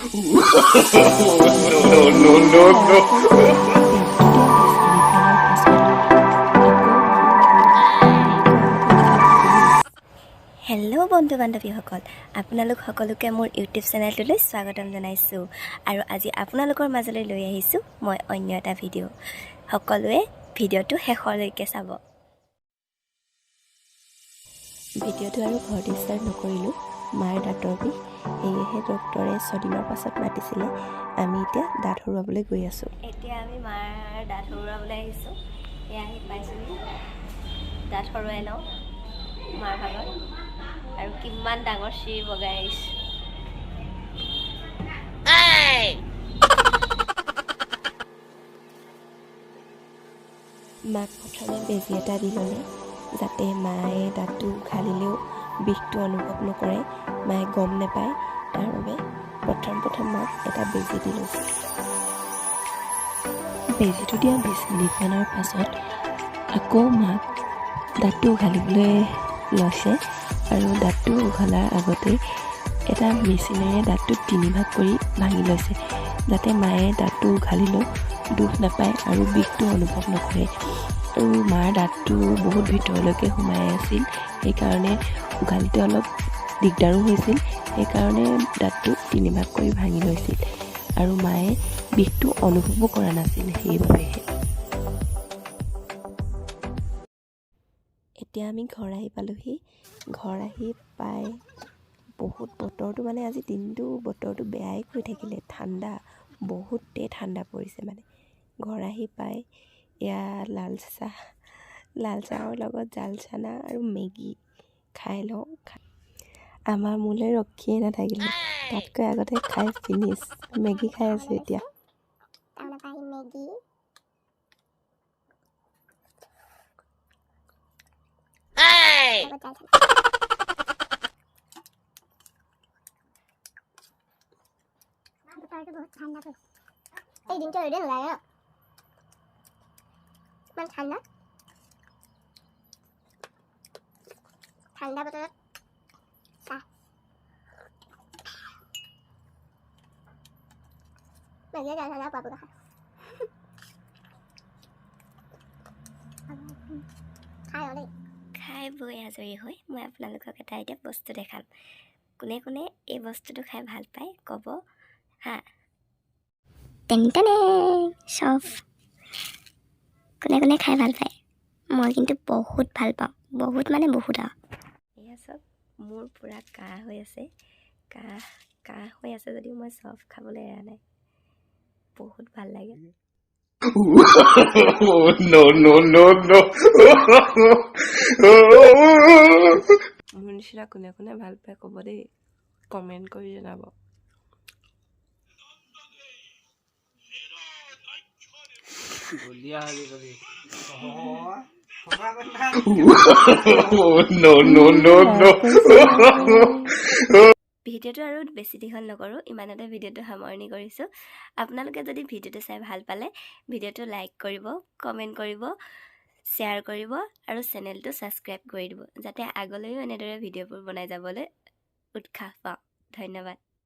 No, no, no, no. বেজীটো দিয়া 20 মিনিটমানৰ পাছত আকৌ হেল্ল' বন্ধু বান্ধৱীসকল, আপোনালোক সকলোকে মোৰ ইউটিউব চেনেলটোলৈ স্বাগতম জনাইছোঁ আৰু আজি আপোনালোকৰ মাজলৈ লৈ আহিছোঁ মই অন্য এটা ভিডিঅ'। সকলোৱে ভিডিঅ'টো শেষলৈকে চাব। ভিডিঅ'টো আৰু ঘৰত ষ্টাৰ্ট নকৰিলোঁ। মাৰ দাঁতৰ বিষ, সেয়েহে ডক্টৰে 6 দিনৰ পাছত মাতিছিলে। আমি এতিয়া দাঁত সৰুৱাবলৈ গৈ আছোঁ। এতিয়া আমি মাৰ দাঁত সৰুৱাবলৈ আহিছোঁ। এয়া আহি পাইছোঁহি। দাঁত সৰুৱাই লওঁ মাৰ ভাগত। আৰু কিমান ডাঙৰ চিৰি বগাই আহিছোঁ। মাক প্ৰথমে বেজী এটা দি ল'লে, যাতে মায়ে দাঁতটো উঘালিলেও বিষটো অনুভৱ নকৰে, মায়ে গম নাপায়। তাৰ বাবে প্ৰথম প্ৰথম মাক এটা বেজী দি লৈছোঁ। বেজীটো দিয়া 20 মিনিটমানৰ পাছত আকৌ মাক দাঁতটো উঘালিবলৈ লৈছে আৰু দাঁতটো উঘলাৰ আগতেই এটা মেচিনেৰে দাঁতটো তিনিভাগ কৰি ভাঙি লৈছে, যাতে মায়ে দাঁতটো উঘালিলেও দুখ নাপায় আৰু বিষটো অনুভৱ নকৰে। আৰু মাৰ দাঁতটো বহুত ভিতৰলৈকে সোমাই আছিল, সেইকাৰণে উঘালোতে অলপ দিগদাৰো হৈছিল। সেইকাৰণে দাঁতটো তিনিভাগ কৰি ভাঙি লৈছিল আৰু মায়ে বিষটো অনুভৱো কৰা নাছিল সেইবাবেহে। এতিয়া আমি ঘৰ আহি পালোহি। ঘৰ আহি পাই বহুত বতৰটো, মানে আজি দিনটো বতৰটো বেয়াই কৰি থাকিলে, ঠাণ্ডা, বহুতেই ঠাণ্ডা পৰিছে। মানে ঘৰ আহি পাই এয়া লাল চাহ, লাল চাহৰ লগত জাল চানা আৰু মেগী খাই লওঁ। আমাৰ মোলৈ ৰখিয়ে নাথাকিলে, তাতকৈ আগতে খাই ফিনিছ। মেগী খাই আছোঁ এতিয়া। টাউনৰ পৰা আহি মেগী লগত জাল চানা। বতৰটো বহুত ঠাণ্ডা পৰিছে। এই দিনটো ৰ'দে নোলায় ন, ইমান ঠাণ্ডা। ঠাণ্ডা বতৰত চাহ, মেগীয়ে জাল চানা পাব খাই খাই লওঁ দেই। খাই বৈ আজৰি হৈ মই আপোনালোকক এটা এতিয়া বস্তু দেখাম। কোনে কোনে এই বস্তুটো খাই ভাল পায় ক'ব হা। টেন চফ কোনে কোনে খাই ভাল পায়? মই কিন্তু বহুত ভাল পাওঁ, বহুত মানে বহুত আৰু। এয়া চাওক, মোৰ পূৰা কাহ হৈ আছে। কাহ কাহ হৈ আছে যদিও মই চফ খাবলৈ এৰা নাই। বহুত ভাল লাগে। No, no, no, no. মোৰ নিচিনা কোনে কোনে ভাল পায় ক'ব দেই, কমেণ্ট কৰি জনাব। বলিয়া হলি কবি থকা কথা। No, no, no, no. ভিডিঅ'টো আৰু বেছি দীঘল নকৰোঁ, ইমানতে ভিডিঅ'টো সামৰণি কৰিছোঁ। আপোনালোকে যদি ভিডিঅ'টো চাই ভাল পালে ভিডিঅ'টো লাইক কৰিব, কমেণ্ট কৰিব, শ্বেয়াৰ কৰিব আৰু চেনেলটো ছাবস্ক্ৰাইব কৰি দিব, যাতে আগলৈও এনেদৰে ভিডিঅ'বোৰ বনাই যাবলৈ উৎসাহ পাওঁ। ধন্যবাদ।